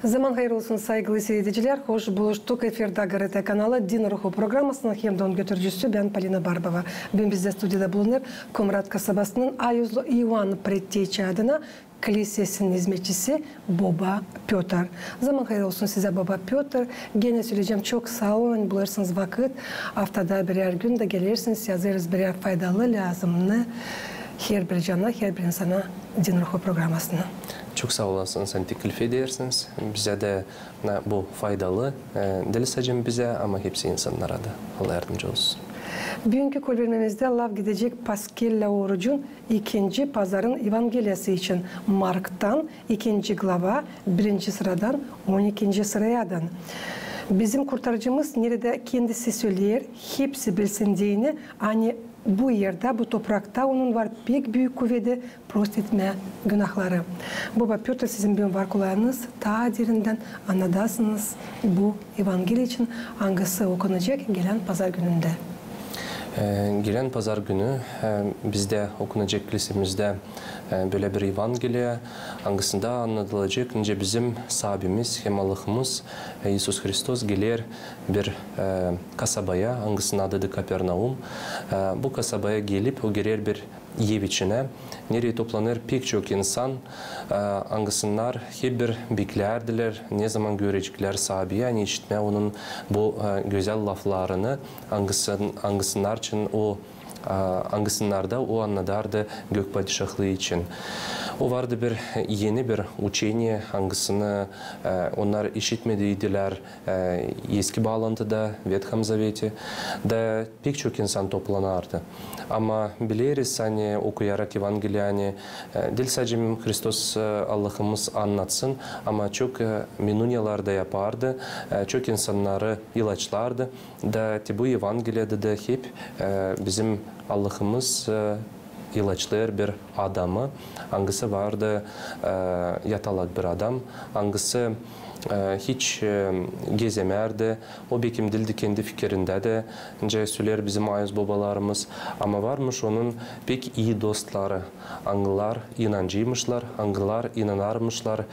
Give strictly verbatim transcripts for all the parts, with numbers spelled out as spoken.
Zaman hayır olsun, saygılı siiredicilär. Hoş buluştuk. Efirdä GRT kanalı, Din Ruhu programasının hem dä onun götürücüsü bän, Polina Barbova. Büün bizdä studiyada bulunêr Komrat kasabasının Ayuzlu İvan Preteçi adına klisesinin izmetçisi boba Pötr. Zaman hayır olsun sizä, boba Pötr. Genä söleyecäm, çok saa olun, ani bulêrsınız vakıt, aftada birär gün dä gelersiniz, yazêrsınız birär faydalı, lääzımnı herbir cana, herbir insana Din Ruhu programasına. Çok saa olasınız, ani teklif edersiniz. Bizä dä, na, bu faydalı, e, diil sade bizä, ama hepsi insannara da. Allah yardımcı olsun. Büünkü kolvermemizdä laf gidecek Paskellä orucun ikinci pazarın evangeliyası için, Marktan, ikinci glava, birinci sıradan on ikinci sırayadan. Bizim Kurtarıcımız neredä Kendisi söleer, hepsi bilsin deyni, ani bu erdä, bu toprakta Onun var pek büük kuvedi prost etmää günahları. Boba Pötr, sizin büün var kulaanız, taa derindän annadasınız bu evangeliya için, angısı okunacek gelän pazar günündä. E, gelän pazar günü, e, bizdä okunacek klisemizdä, e, bölä bir evangeliya, angısında annadılacek, nicä bizim Saabimiz hem Allahımız, e, İisus Hristos geler bir, e, kasabaya, angısının adıdır Kapernaum. E, bu kasabaya gelip, O girer bir ev içinä, nereyi toplanêr pek çok insan, e, angısınnar hep bir beklärdilär, nezaman göreceklär Saabiyi, ani işitmää Onun bu, e, gözäl laflarını, angısın-, angısınnar için O, e, angısınnarda O annadardı gök padişahlıı için. O vardı bir eni bir učeniye, angısını, e, onnar işitmediyilär, e, Eski Baalantıda, Vetham Zaveti, da pek çok insan toplanardı. Ama bileriz, ani okuyarak Evangeliya, ani, e, diil sade Hristos, e, Allahımız annatsın, ama çok, e, minuniyalar da yapardı, e, çok insannarı ilaçlardı. Da te bu Evangeliyada da hep, e, bizim Allahımız, e, ilaçlêêr bir adamı, angısı vardı, e, yatalak bir adam, angısı, e, hiç, e, gezemärdi, o bekim diildi kendi fikirindä dä, nicä söleer bizim ayuz bobalarımız, ama varmış onun pek ii dostları, angılar inancıymışlar, angılar inanarmışlar, e,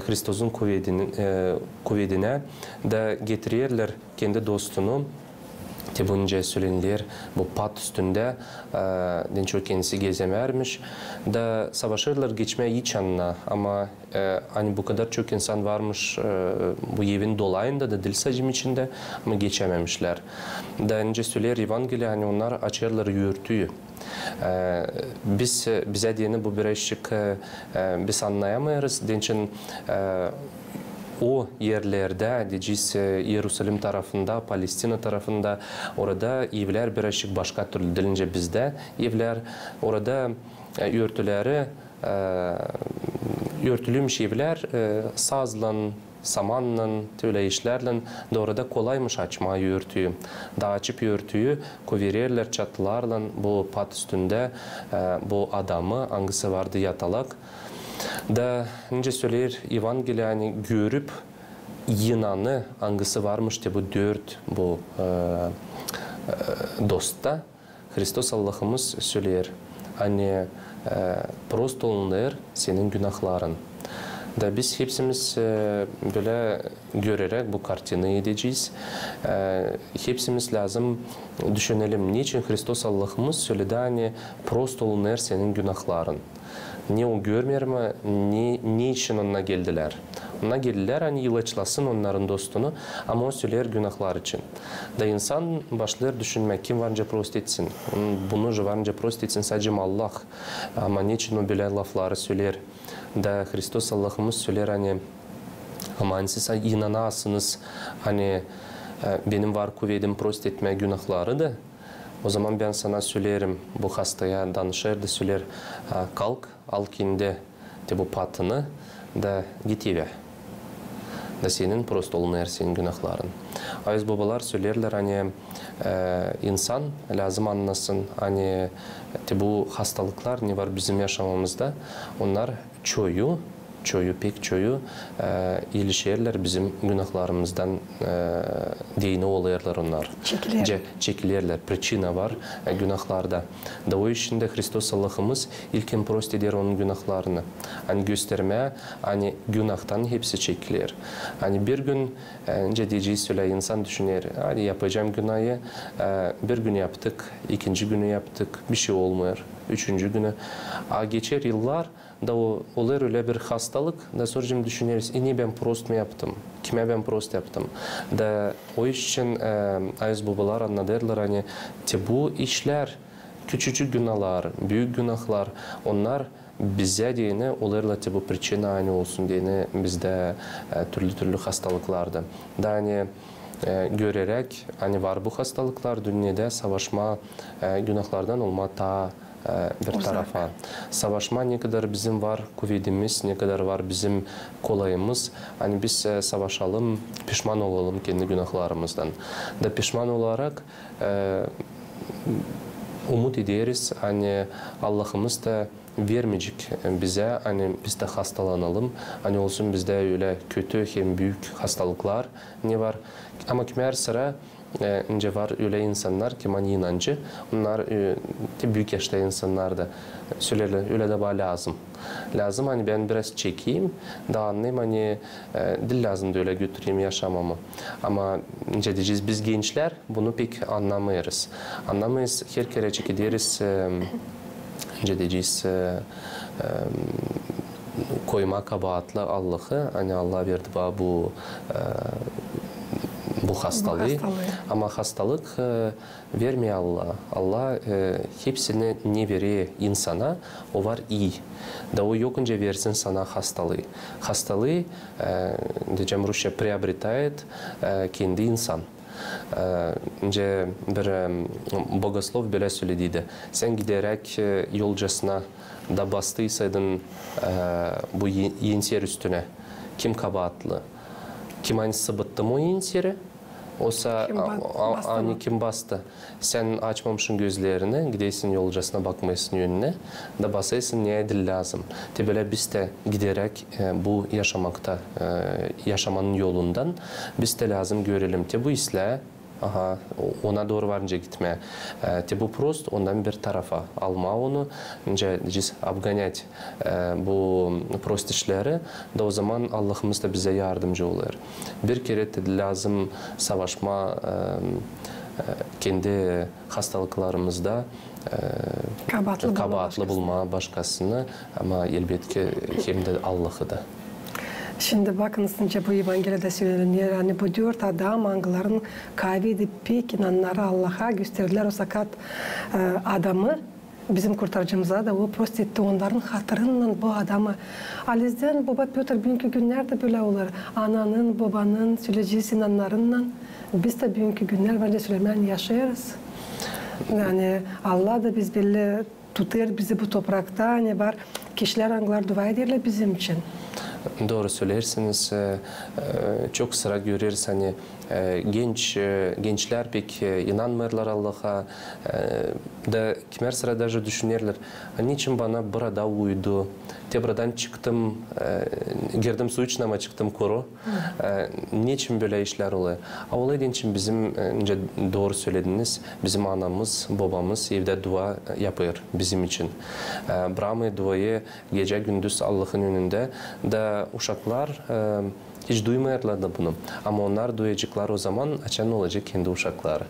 Hristosun kuvedin-, e, kuvedinä da getirerlär kendi dostunu, te bu nicä söleniler, bu pat üstündä, e, deyni çok kendisi gezemärmiş. Da savaşêrlar geçmää iç annına, ama, e, ani bu kadar çok insan varmış, e, bu evin dolayında da, diil sade içindä, ama geçämemişlär. Da nicä söleer Evangeliya, ani onnar açêrlar örtüyü. E, biz, e, bizä deyni bu birazçık, e, e, biz annayamêêrız. Deyni, e, o erlerdä, deyecez, e, İerusalim tarafında, Palestina tarafında, orada evlär birazçık başka türlü, diil nicä bizdä evlär. Orada, e, örtüleri, e, örtülüymüş evlär, e, sazlan, samannan, te ölä işlärlän, da orada kolaymış açmaa örtüyü. Da açıp örtüyü, koyvererlär çatılarlan bu pat üstündä, e, bu adamı, angısı vardı yatalak. Da nicä söleer Evangeliya, ani görüp inananı, angısı varmış te bu dört bu, e, e, dostta, Hristos Allahımız söleer, ani, e, prost olunêr senin günahların. Da biz hepsimiz, e, bölä göreräk bu kartinayı deyecez, e, hepsimiz lääzım düşünelim, neçin Hristos Allahımız söledi, ani prost olunêr senin günahların. Ne o görmeer mi, ne, ne için Ona geldilär? Ona geldilär, ani ilaçlasın onnarın dostunu, ama O söleer günahlar için. Da insan başlêêr düşünmää, kim var nicä prost etsin? Bunu же var nicä prost etsin sade Allah. Ama neçin O bölä lafları söleer? Da Hristos Allahımız söleer, ani, ama ani siz inanasınız, ani, e, benim var kuvedim prost etmää günahları da, ozaman bän sana söleerim, bu hastaya danışêr da söleer, e, kalk, al kendi te bu patını da git evä. Da senin prost olunêr senin günahların. Ayuz bobalar söleerlär, ani, e, insan lääzım annasın, ani te bu hastalıklar, ne var bizim yaşamamızda, onnar çoyu çoyu, pek çoyu, e, ilişerlär bizim günahlarımızdan, e, deyni olêrlar onnar. Çekilerlär. Ce-, çekilerlär. Pričina var, e, günahlarda. Da o için dä Hristos Allahımız ilkin prost eder onun günahlarını. Ani göstermää, ani günahtan hepsi çekiler. Ani bir gün, e, nicä deyecez, ölä insan düşüner, ani yapacam günahı, e, bir gün yaptık, ikinci günü yaptık, bişey olmêêr, üçüncü günü. A geçer yıllar, da o, olêr ölä bir hastalık, da sora düşüneriz, e, ne bän prost mu yaptım, kimä bän prost yaptım. Da o iş için, e, aziz bobalar annadêrlar, ani te bu işlär, küçücük günahlar, büük günahlar, onnar bizä deyni olêrlar te bu pričina, ani olsun deyni bizdä, e, türlü-türlü hastalıklardı. Da ani, e, göreräk, ani var bu hastalıklar, dünnedä savaşmaa, e, günahlardan olmaa taa, e, bir tarafa. Savaşmaa, ne kadar bizim var kuvedimiz, ne kadar var bizim kolayımız, ani biz, e, savaşalım, pişman olalım kendi günahlarımızdan. Da pişman olarak, e, umut ederiz, ani Allahımız da vermeyecek bizä, ani biz dä hastalanalım, ani olsun bizdä ölä kötü hem büük hastalıklar, ne var. Ama kimär sıra, e, nicä var ölä insannar, kimin inancı, onnar, e, te büük yaşta insannar da söleerlär, ölä da bana lääzım. Lääzım, ani bän biraz çekeyim, da annayım, ani, e, diil lääzım da ölä götüreyim yaşamamı. Ama, nicä deyecez, biz gençlär, bunu pek annamêêrız. Annamêêrız, her kerecik gideriz, e, nicä deyecez, e, e, koymaa kabaatlı Allahı, ani Allah verdi bana bu, e, bu hastalıı. Bu hastalıı. Ama hastalık, e, vermeer Allah. Allah, e, hepsini ne verer insana, o var ii. Da o yokunca versin sana hastalıı. Hastalıı, e, deyecäm rusça, приобретает, e, kendi insan. E, nicä bir, e, bogoslov bölä sölediydi. Sän gideräk, e, yolcasına da bastıysaydın, e, bu e-, enser üstünä, kim kabaatlı? Kim ani sıbıttı o enseri, osa ani kim bastı? Sän açmamışın gözlerini, gideysin yolcasına, bakmaysın önünä, da basaysın ne diil lääzım. Te bölä biz dä gideräk, e, bu yaşamakta, e, yaşamanın yolundan biz dä lääzım görelim. Te bu islää, aha, o-, ona dooru var nicä gitmää. E, te bu prost, ondan bir tarafa almaa onu, nicä deyecez, обгонять, e, bu prost işleri, da o zaman Allahımız da bizä yardımcı olêr. Bir kerä te lääzım savaşmaa, e, e, kendi hastalıklarımızda, e, kabaatlı bulmaa başkasını, ama elbetki hem dä Allahı da. Şindi bakınız, nicä bu Evangeliyada sölener, ani bu dört adam, angıların kaavi idi pek inannarı Allaha, gösterdilär o sakat, e, adamı bizim Kurtarıcımıza, da o prost etti onnarın hatırınnan bu adamı. Alizdän, boba Pötr, büünkü günnerdä bölä olêr. Ananın, bobanın, söleyecez, inannarınnan biz dä büünkü günnerdä, bence, sölemää, ani yaşêêrız. Ani Allah da biz bellä tutêr bizi bu toprakta, ani var kişilär, angılar dua ederlär bizim için. Dooru söleersiniz. E, e, çok sıra göreriz, ani, e, genç, e, gençlär pek, e, inanmêêrlar Allaha. E, da kimär sıra даже düşünerlär, a neçin bana burada uyudu? Te buradan çıktım, e, girdim su için, ama çıktım kuru. E, neçin bölä işlär olêr? A olaydı için bizim, e, nicä dooru sölediniz, bizim anamız, bobamız evdä dua yapêr bizim için. E, bırakmêêr duayı gecä-gündüz Allahın önündä. Da uşaklar, e, hiç duymêêrlar da bunu. Ama onnar duyaceklar o zaman, açan olacek kendi uşakları.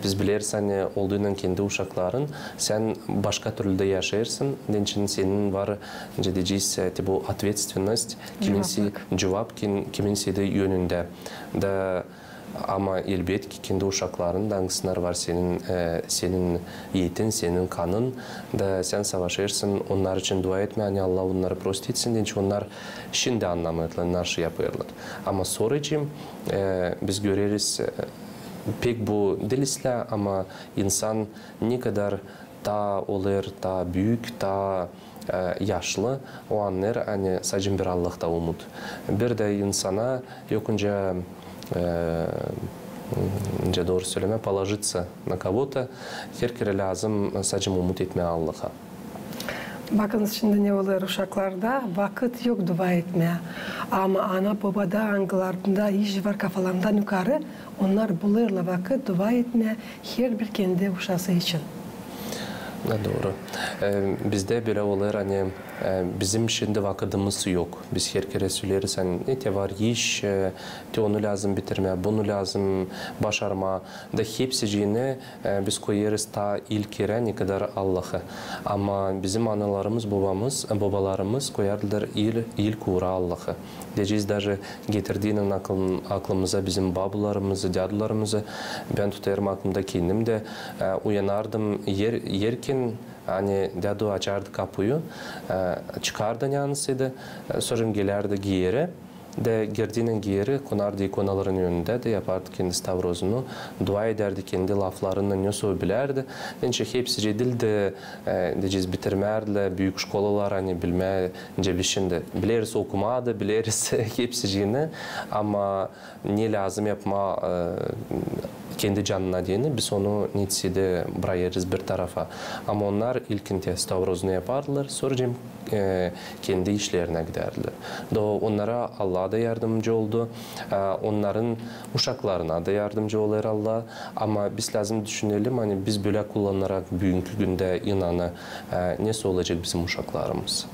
Biz bileriz, ani olduynan kendi uşakların, sän başka türlü dä yaşêêrsın, neçin senin var, nicä deyecez, te bu ответственность, kimin se-, cuvap, kim-, kimin seni önündä. Da, ama elbetki kendi uşakların da, angısınnar var senin, e, senin etin, senin kanın, da sän savaşêrsın onnar için dua etmää, ani Allah onnarı prost etsin, neçin onnar şindi annamêêrlar, ne işi yapêrlar. Ama soracım, e, biz göreriz, e, pek bu diil islää, ama insan ne kadar taa olêr, taa büük, taa, e, yaşlı, o annêêr, ani sadecä bir Allahta umut. Bir dä insana yokunca, e, nicä dooru sölemää, положиться на кого-то, her kerä lääzım sadecä umut etmää Allaha. Bakınız, şindi ne olêr uşaklarda, vakıt yok dua etmää. Ama ana-bobada, angılarında iş var kafalarından yukarı, onnar bulêrlar vakıt dua etmää herbir kendi uşaası için. Da dooru. E, bizdä bölä olêr, ani, e, bizim şindi vakıdımız yok. Biz herkerä söleriz, ani te var iş, e, te onu lääzım bitirmää, bunu lääzım başarmaa. Da hepsicini, e, biz koyêrız taa ilk erä, ne kadar Allahı. Ama bizim analarımız, bobamız, e, bobalarımız koyardılar il-, ilk uura Allahı. Deyecez, daje getirdiynän aklım-, aklımıza bizim babularımızı, dädularımızı, bän tutêrım aklımda kendim dä, e, uyanardım er-, erkän, ani dädu açardı kapuyu, e, çıkardı ne annısıydı, e, sora gelärdi geeri. Da girdiynän geeri konardı ikonaların önündä da yapardı kendi stavrozunu, dua edärdi kendi laflarınnan, ne sö bilärdi. Nicä hepsicii diil dä, e, deyecez, bitirmärdilär büük şkolaları, ani bilmää, nicä biz şindi bileriz okumaa da, bileriz hepsicini, ama ne lääzım yapmaa, e, kendi canına deyni, biz onu neticede brayêrız bir tarafa. Ama onnar ilkin te stavrozunu yapardılar, sora, e, kendi işlerinä gidärdilär. Da onnara Allah da yardımcı oldu, e, onnarın uşaklarına da yardımcı olêr Allah. Ama biz lääzım düşünelim, ani biz bölä kullannarak büünkü gündä inanı, e, ne sö olacek bizim uşaklarımız?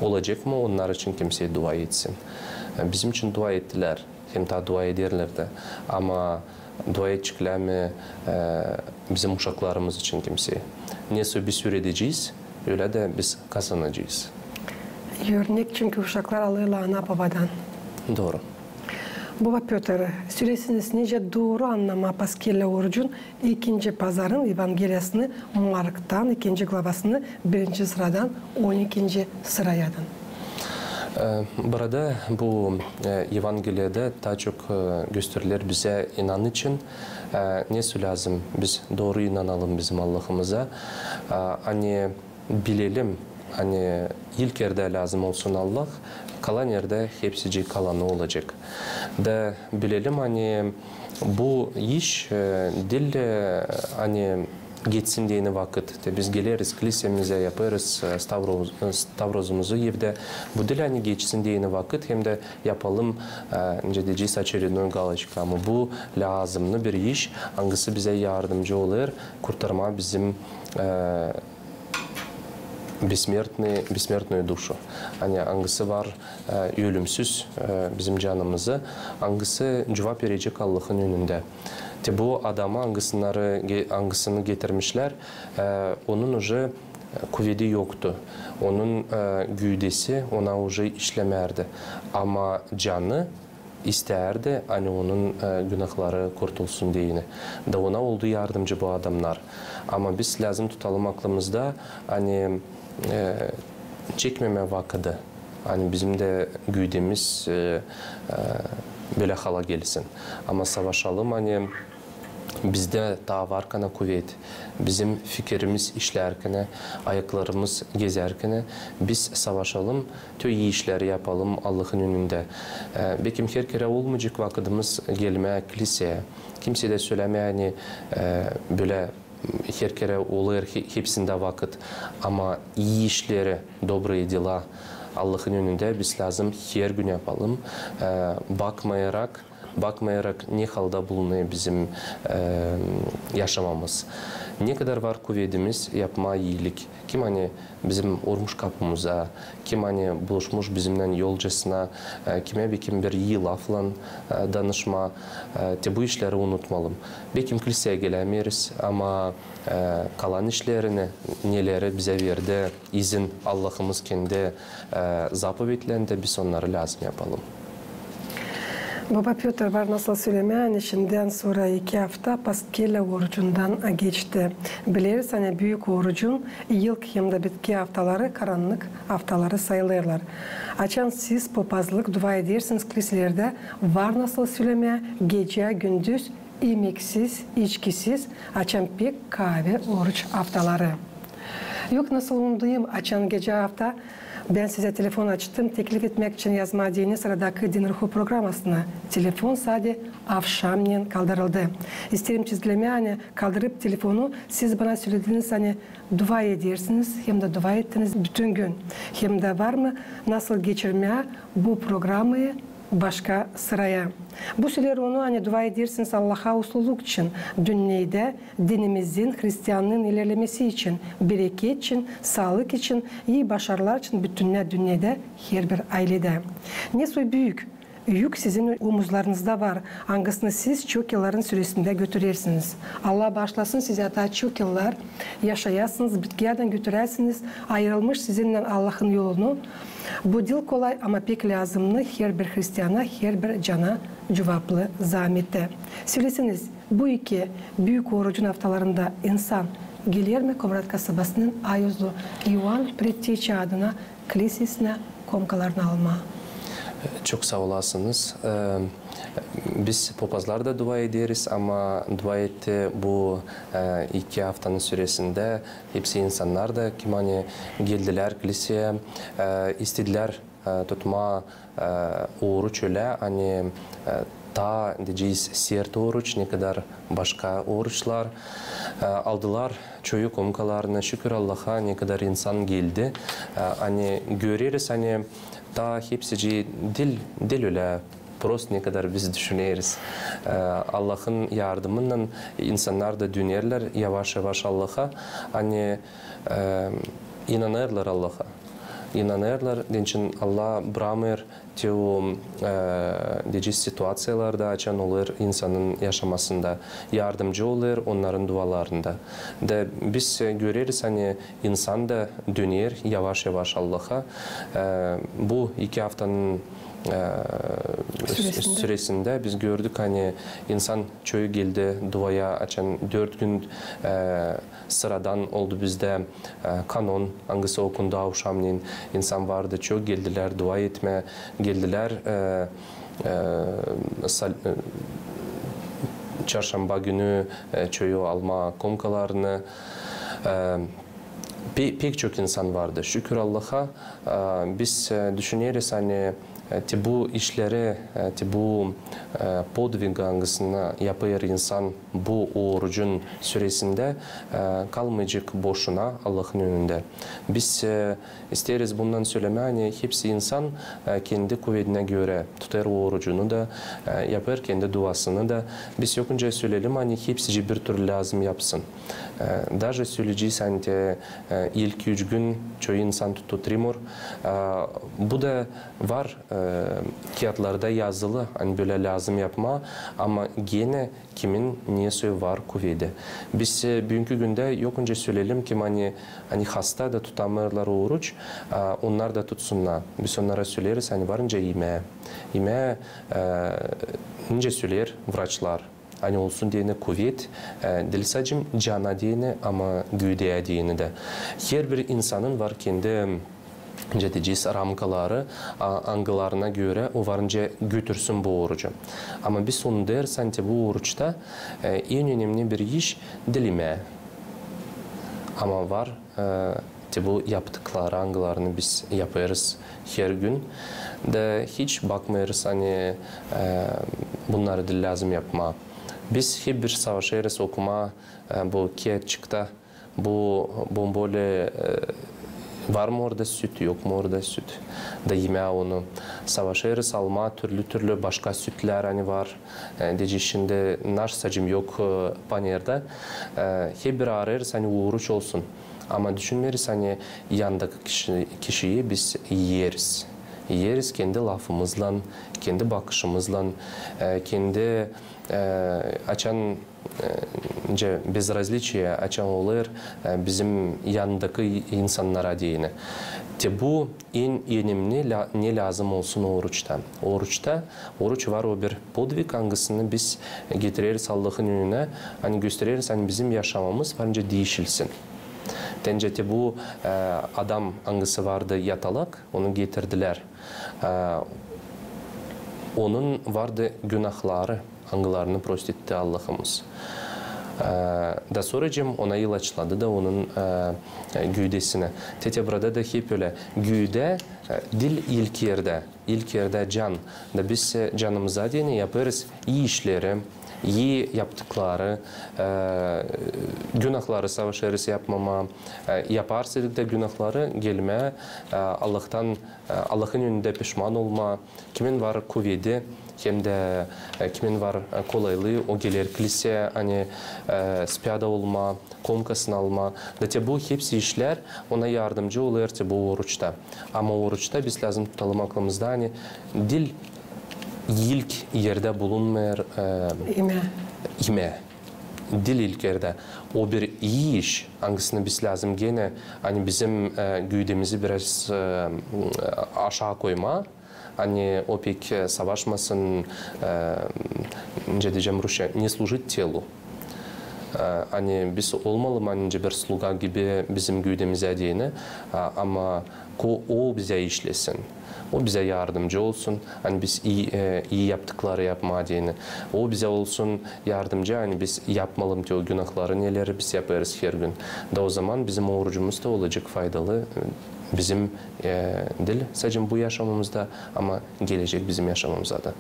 Olacek mı onnar için kimsey dua etsin? E, bizim için dua ettilär. Hem taa dua ederlär dä. Ama dua edeceklär mi, e, bizim uşaklarımız için kimsey? Ne sö biz üüredecez, ölä dä biz kazanacez. Örnek, çünkü uşaklar alêrlar ana-bobadan. Dooru. Boba Pötr, söleseniz, nicä dooru annamaa Paskellä orucun ikinci pazarın Evangeliyasını, Marktan ikinci glavasını, birinci sıradan on ikinci sırayadan. E, burada bu, e, Evangeliyada taa çok, e, gösteriler bizä inan için, e, ne sö lääzım biz dooru inanalım bizim Allahımıza, e, ani bilelim, ani ilk erdä lääzım olsun Allah, kalan erdä hepsicii kalanı olacek. Da bilelim, ani bu iş, e, diil, e, ani geçsin deyni vakıt. Te biz geleriz klisemiza, yapêrız, e, stavroz-, e, stavrozumuzu evdä. Bu diil ani geçsin deyni vakıt, hem dä yapalım, e, nicä deyecez, очередной галочка. Ama bu lääzımnı bir iş, angısı bizä yardımcı olêr kurtarmaa bizim, e, бессмертный, бессмертную душу. Ani angısı var, e, ölümsüz, e, bizim canımızı, angısı cuvap verecek Allahın önündä. Te bu adamı, angısınları ge-, angısını getirmişlär, e, onun uje, e, kuvedi yoktu. Onun, e, güüdesi ona uje işlemärdi. Ama canı istärdi, ani onun, e, günahları kurtulsun deyni. Da ona oldu yardımcı bu adamnar. Ama biz lääzım tutalım aklımızda, ani, e, çekmemää vakıdı. Ani bizim dä güüdemiz, e, e, bölä hala gelsin. Ama savaşalım, ani bizdä taa varkana kuvet, bizim fikirimiz işlärkänä, ayaklarımız gezärkänä, biz savaşalım, te o işleri yapalım Allahın önündä. E, bekim her kerä olmayacek vakıdımız gelmää kliseyä. Kimsey dä sölämeer, ani, e, bölä her kerä olêr he-, hepsindä vakıt. Ama ii işleri, добрые дела, Allahın önündä biz lääzım her gün yapalım, e, bakmayarak, bakmayarak, ne halda bulunêr bizim, e, yaşamamız. Ne kadar var kuvedimiz yapmaa iilik. Kim ani bizim urmuş kapumıza, kim ani buluşmuş bizimnän yolcasına, e, kimä bekim bir ii laflan, e, danışmaa, e, te bu işleri unutmalım. Bekim kliseyä gelämeeriz, ama, e, kalan işlerini, neleri bizä verdi izin Allahımız kendi, e, zapovetlerindä, biz onnarı lääzım yapalım. Boba Pötr, var nasıl sölemää, ani şindän sora iki afta Paskellä orucundan geçti. Bileriz, ani büük orucun ilk hem dä bitki aftaları karannık aftaları sayılêrlar. Açan siz popazlık dua edersiniz kliselerdä, var nasıl sölemää, gecä-gündüz, imeksiz, içkisiz, açan pek kaavi oruç aftaları. Yok nasıl unudayım, açan gecä afta Bän sizä telefon açtım teklif etmäk için yazmaa deyni sıradakı Din Ruhu programasına. Telefon sade avşamnen kaldırıldı. İsteerim çizgilemää, ani kaldırıp telefonu, siz bana sölediniz, ani dua edersiniz hem dä dua ettiniz bütün gün. Hem dä var mı nasıl geçirmää bu programayı başka sıraya? Bu söleer onu, ani dua edersiniz Allaha usluluk için dünnedä, dinimizin, hristiannıın ilerlemesi için, bereket için, saalık için, ii başarılar için bütünnä dünnedä, herbir ayledä. Ne soy büük yük sizin omuzlarınızda var, angısını siz çok yılların süresindä götürersiniz. Allah baaşlasın sizä, taa çok yıllar yaşayasınız, bitkiyädän götüräsiniz ayırılmış sizinnän Allahın yolunu. Bu diil kolay, ama pek lääzımnı herbir hristiana, herbir cana cuvaplı zaametä. Söleseniz, bu iki büük orucun aftalarında insan geler mi Komrat kasabasının Ayuzlu İoan Predteçi adına klisesinä komkalarını almaa? Çok saa olasınız. E, biz popazlar da dua ederiz, ama dua etti bu, e, iki aftanın süresindä hepsi insannar da, kim ani geldilär kliseyä, e, istedilär, e, tutmaa, e, oruç ölä, ani, e, taa, deyecez, sert oruç, ne kadar başka oruçlar. E, aldılar çoyu komkalarını, şükür Allaha, ne kadar insan geldi. E, ani göreriz, ani taa hepsicii diil, diil ölä prost, ne kadar biz düşüneriz. E, Allahın yardımınnan insannar da dönerlär yavaş-yavaş Allaha, ani, e, inanêrlar Allaha. İnanêrlar, deyni Allah bramêêr te o, e, deyecez, situaţiyalarda, açan olêr insanın yaşamasında, yardımcı olêr onnarın dualarında. Da biz, e, göreriz, ani insan da döner yavaş-yavaş Allaha. E, bu iki aftanın, e, süresindä biz gördük, ani insan çoyu geldi duaya, açan dört gün, e, sıradan oldu bizdä, e, kanon, angısı okundu avşamneyin. İnsan vardı, çok geldilär dua etmää, geldilär, e, e, sal-, e, çarşamba günü, e, çoyu almaa komkalarını. E, pe-, pek çok insan vardı, şükür Allaha. E, biz, e, düşüneriz, ani, e, te bu işleri, e, te bu, e, podvig, angısını yapêr insan bu orucun süresindä, e, kalmayacek boşuna Allahın önündä. Biz, e, isteeriz bundan sölemää, ani hepsi insan, e, kendi kuvedinä görä tutêr orucunu da, e, yapêr kendi duasını da. Biz yokunca söleyelim, ani hepsicii bir türlü lääzım yapsın. E, daje söleyecez, ani te, e, ilk üç gün çoyu insan tutu tremor. E, bu da var, e, kiyatlarda yazılı, ani bölä lääzım yapmaa, ama genä kimin ne soy var kuvedi. Biz, e, büünkü gündä yokunca söleyelim, kim ani, ani hasta da tutamêêrlar oruç, e, onnar da tutsunnar. Biz onnara söleeriz, ani varınca imää. İmää, e, nicä söleer vraçlar, ani olsun deyni kuvet, e, diil sade cana deyni, ama gövdeyä deyni dä. Herbir insanın var kendi, deyecez, ramkaları, a, angılarına görä o varınca götürsün bu orucu. Ama biz onu deeriz, ani te bu oruçta, e, en önemni bir iş diil imää. Ama var, e, te bu yaptıkları, angılarını biz yapêrız her gün. Da hiç bakmêêrız, ani, e, bunnarı diil lääzım yapmaa. Biz hep bir savaşêrız okumaa, e, bu kiyatçıkta, bu bomboli, e, var mı orada süt, yok mu orada süt, da imää onu. Savaşêrız almaa türlü-türlü başka sütlär, ani var. E, deyecez, şindi naş sade yok, e, panerdä. E, hep bir arêêrız, ani oruç olsun. Ama düşünmeeriz, ani yandakı kişi, kişiyi biz iyeriz. İyeriz kendi lafımızlan, kendi bakışımızlan, e, kendi, e, açan, e, nicä, безразличие, açan olêr, e, bizim yandakı insannara deyni. Te bu en önemni lä-, ne lääzım olsun oruçta. Oruçta, oruç var o bir podvig, angısını biz getireriz Allahın önünä, ani göstereriz, ani bizim yaşamamız varınca diişilsin. Deyni te bu, e, adam, angısı vardı yatalak, onu getirdilär. E, onun vardı günahları, angılarını prost etti Allahımız. E, da sora cem ona ilaçladı da onun, e, e, güüdesinä. Te burada da hep ölä. Güüdä, e, diil ilk erdä, ilk erdä can. Da biz, e, canımıza deyni yapêrız ii işleri, ii yaptıkları, e, günahları savaşêrız yapmamaa, e, yaparsaydık da günahları gelmää, e, Allahtan, e, Allahın önündä pişman olmaa, kimin var kuvedi, hem dä, e, kimin var, e, kolaylıı, o geler kliseyä, ani, e, spyada olmaa, komkasını almaa. Da te bu hepsi işlär ona yardımcı olêr te bu oruçta. Ama oruçta biz lääzım tutalım aklımızda, ani diil ilk erdä bulunmêêr, e, imä. Diil ilk erdä. O bir ii iş, angısını biz lääzım genä, ani bizim, e, güüdemizi biraz, e, aşaa koymaa, ani o pek, e, savaşmasın, e, nicä deyecäm rusça, не служить телу. E, ani biz olmalım, ani nicä bir sluga gibi bizim güüdemizä deyni, e, ama ko o bizä işlesin. O bizä yardımcı olsun, ani biz ii, e, ii yaptıkları yapmaa deyni. O bizä olsun yardımcı, ani biz yapmalım te o günahları, neleri biz yapêrız her gün. Da o zaman bizim orucumuz da olacek faydalı, e, bizim, e, diil sade bu yaşamamızda, ama gelecek bizim yaşamamıza da.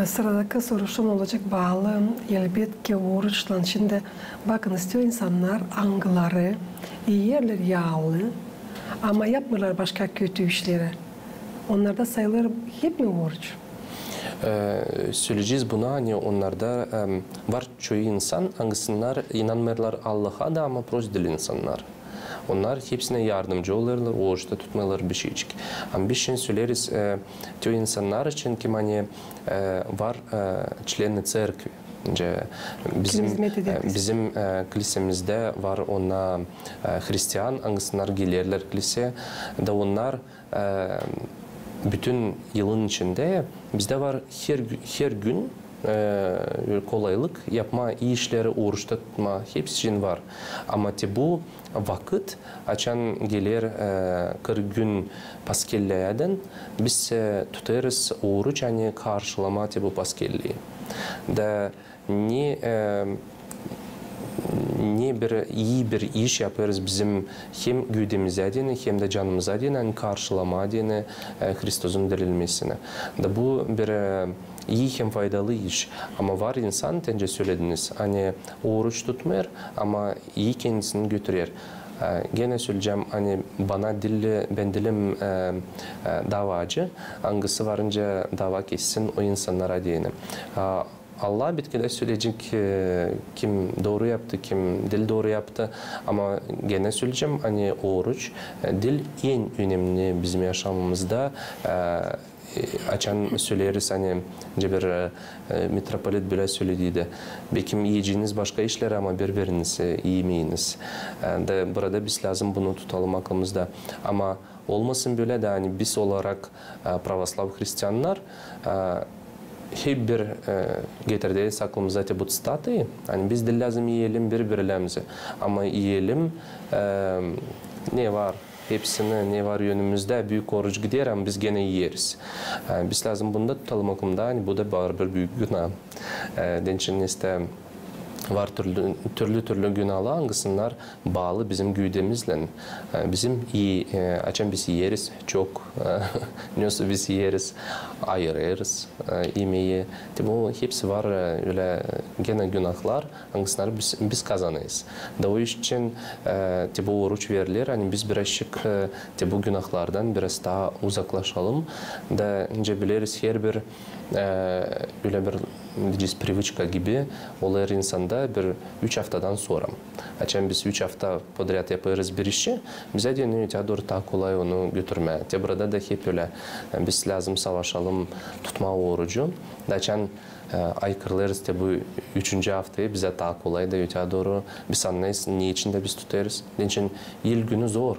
E, sıradakı soruşum olacek baalı, elbetki, oruçlan. Şindi bakınız, te o insannar, angıları iyerlär yaalı, ama yapmêêrlar başka kötü işleri. Onnarda sayılêr hep mi oruç? E, söleyecez bunu, ani onnarda, em, var çoyu insan, angısınnar inanmêêrlar Allaha da, ama prost diil insannar. Onnar hepsinä yardımcı olêrlar, oruç da tutmêêrlar bişeycik. Ama biz şindi söleriz, e, te o insannar için, kim ani, e, var, e, члени церкви. Nicä bizim, e, bizim, e, klisemizdä var ona, e, hristian, angısınnar gelerlär kliseyä. Da onnar, e, bütün yılın içindä bizdä var her gü-, her gün, e, kolaylık yapmaa ii işleri, oruçta tutmaa, hepsi için var. Ama te bu vakıt, açan geler, e, kırk gün paskelleyädän, biz, e, tutêrız oruç, ani karşılamaa te bu paskellii. Da ne, e, ne bir ii bir iş yapêrız bizim hem güüdemizä deyni, hem dä canımıza deyni, ani karşılamaa deyni, e, Hristosun dirilmesini. Da bu bir, e, ii hem faydalı iş. Ama var insan, te nicä sölediniz, ani oruç tutmêêr, ama ii kendisini götürer. E, genä söleyecäm, ani bana diil, bän diilim, e, e, davacı, angısı var nicä dava kessin o insannara deyni. A, Allah bitkidä söleyecek, e, kim dooru yaptı, kim diil dooru yaptı. Ama genä söleyecäm, ani oruç, e, diil en önemli bizim yaşamamızda, e, e, açan söleriz, ani nicä bir, e, e, mitropolit bölä sölediydi. Bekim iyeceniz başka işleri, ama bir-birinizi, e, iymeyiniz. E, da burada biz lääzım bunu tutalım aklımızda. Ama olmasın bölä dä, ani biz olarak, e, pravoslav hristiannar, e, hep bir, e, getirderiz aklımıza te bu ţitatayı, ani biz diil lääzım iyelim biri-birlerimizi, ama iyelim, e, ne var hepsini, ne var önümüzdä, büük oruç gider, ama biz genä iyeriz. E, biz lääzım bunu da tutalım aklımızda, ani bu da var bir büük günah. E, deyni şindi var türlü, türlü-türlü günahlar, angısınnar baalı bizim güüdemizlän. E, bizim i-, e, açan biz iyeriz çok, e, ne olsa biz iyeriz, ayırêrız, e, imeyi. Te bu hepsi var, e, ölä genä günahlar, angısınnar biz, biz kazanêrız. Da o iş için, e, te bu oruç veriler, ani biz birazçık, e, te bu günahlardan biraz taa uzaklaşalım. Da nicä bileriz, herbir, e, ölä bir, deyecez, привычка gibi olêr insanda bir üç aftadan sora. Açan biz üç afta podrяд yapêrız bir işi, bizä deyni öteyä dooru taa kolay onu götürmää. Te burada da hep ölä. Biz lääzım savaşalım tutmaa orucu. Da açan, e, aykırılêrız te bu üçüncü aftayı, bizä taa kolay da öteyä dooru. Biz annêêrız, ne için dä biz tutêrız. Deyni şindi yıl günü zor.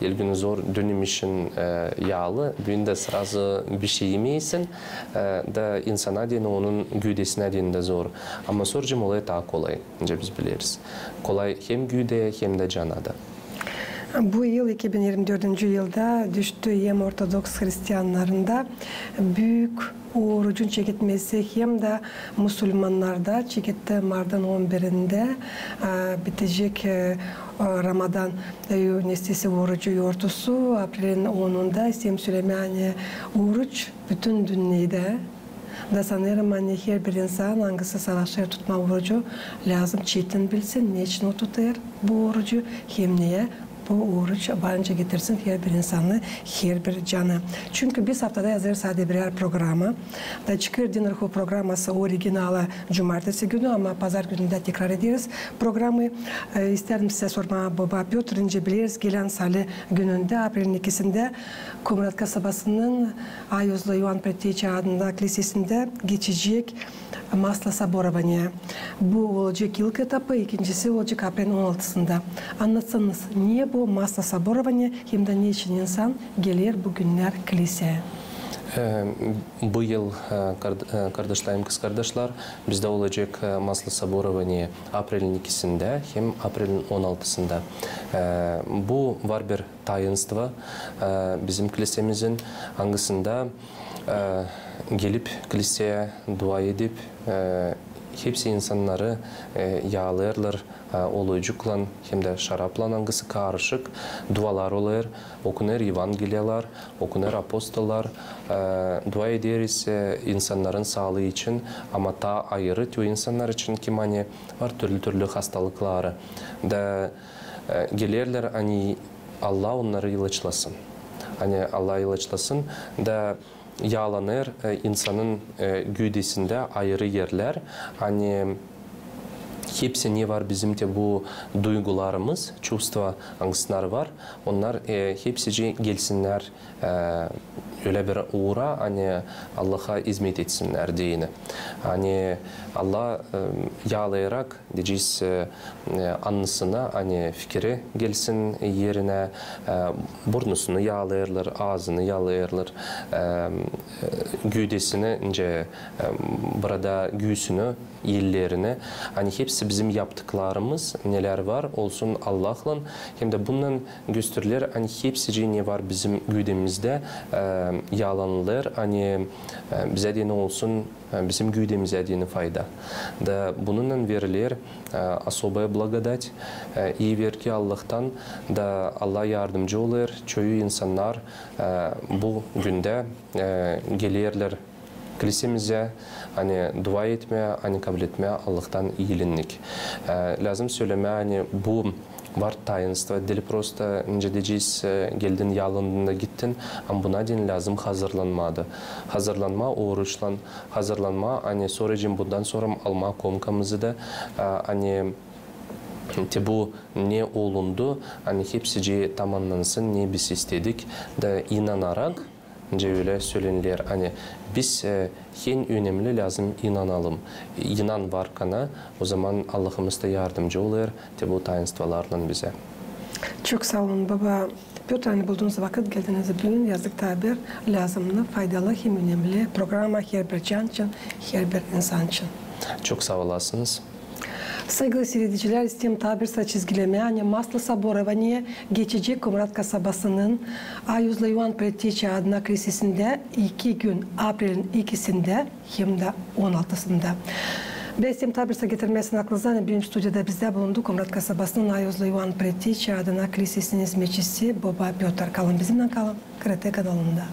Yıl günü zor, dün imişin, e, yaalı, büün dä srazu bişey imeysin, e, da insana deyni, onun güüdesinä deyni dä zor. Ama sora cem olêr taa kolay, nicä biz bileriz. Kolay hem güüdeyä, hem dä cana da. Bu yıl, iki bin irmi dördüncü yılda düştü hem ortodoks hristiyannarında büük orucun çeketmesi hem dä musulmannarda çeketti martın on birindä, e, bitecek, e, e, Ramadan, e, nestesi orucu yortusu, aprelin onunda, isteerim sölemää, ani oruç bütün dünnedä. Da sanêrım, ani herbir insan, angısı savaşêr tutmaa orucu, lääzım çetin bilsin, neçin o tutêr bu orucu, hem neyä bu oruç var nicä getirsin herbir insanı, herbir canı. Çünkü biz aftada hazırlêêrız sade birär programa. Da çıkêr Din ruhu programası originalı cumartesi günü, ama pazar günündä tekrar ederiz programayı. E, istärdim sizä sormaa, baba Pötr, nicä bilersiniz, gelän salı günündä, aprelin ikisindä, Komrat kasabasının Ayuzlu İoan Preteča adında klisesindä geçecek maslosoborovanie. Bu olacek ilk etapı, ikincisi olacek aprelin on altısında. Annatsanız, ne bu maslosoborovanie hem dä neçin insan geler bu günnär kliseyä? E, bu yıl, e, kard-, e, kardaşlarım, kızkardaşlar, bizdä olacek, e, maslosoborovanie aprelin ikisindä hem aprelin on altısında. E, bu var bir tainstvo, e, bizim klisemizin, angısında, e, gelip kliseyä, dua edip, e, hepsi insannarı, e, yaalêêrlar, e, oluycuklan hem dä şaraplan, angısı karışık, dualar olêr, okunêr Evangeliyalar, okunêr Apostollar, e, dua ederiz, e, insannarın saalıı için, ama taa ayırı o insannar için, kim ani var türlü-türlü hastalıkları. Da, e, gelerlär, ani Allah onnarı ilaçlasın. Ani Allah ilaçlasın da yaalanêr, e, insanın, e, güüdesindä ayırı erlär. Ani hepsi ne var bizim te bu duygularımız, чувства, angısınnar var, onnar, e, hepsicii gelsinnär, e, ölä bir uura, ani Allaha izmet etsinnär deyni. Ani Allah, e, yaalayarak, deyecez, e, e, annısına, ani fikiri gelsin erinä, e, burnusunu yaalêêrlar, aazını yaalêêrlar, e, e, güüdesini, nicä, e, burada güüsünü, ellerini, ani hepsi bizim yaptıklarımız, nelär var, olsun Allahlan, hem dä bununnan gösteriler, ani hepsicii ne var bizim güüdemizdä, e, yaalanılêr, ani, e, bizä deyni olsun, e, bizim güüdemizä deyni fayda. Da bununnan veriler, e, особая благодать, e, ii vergi Allahtan, da Allah yardımcı olêr, çoyu insannar, e, bu gündä, e, gelerlär klisemizä, ani dua etmää, ani kabletmää Allahtan iilinnik. E, lääzım sölemää, ani bu var tainstvo, diil prosto, nicä deyecez, e, geldin, yaalandın da gittin, ama buna deyni lääzım hazırlanmaa da. Hazırlanmaa oruçlan, hazırlanmaa, ani sora deyni bundan sora almaa komkamızı da, e, ani te bu ne olundu, ani hepsicii tamannansın, ne biz istedik, da inanarak, nicä ölä sölenilär, ani biz, e, en önemli lääzım inanalım. İnan var kana, ozaman Allahımız da yardımcı olêr te bu tainstvolarlan bizä. Çok saa olun, baba Pötr, ani buldunuz vakıt, geldiniz büün yazdık taa bir lääzımnı, faydalı hem önemli programa herbir can için, herbir insan için. Çok saa olasınız. Saygılı siiredicilär, isteerim taa bir saa çizgilemää, ani maslosoborovanie geçecek Komrat kasabasının Ayuzlu İoan Preteča adına klisesindä iki gün, aprelin ikisindä hem dä on altısında. Bän isteerim taa bir saa getirmäsin aklınıza, ani büün studiyada bizdä bulundu Komrat kasabasının Ayuzlu İoan Preteča adına klisesinin izmetçisi baba Pötr. Kalın bizimnän, kalın K R T kanalında.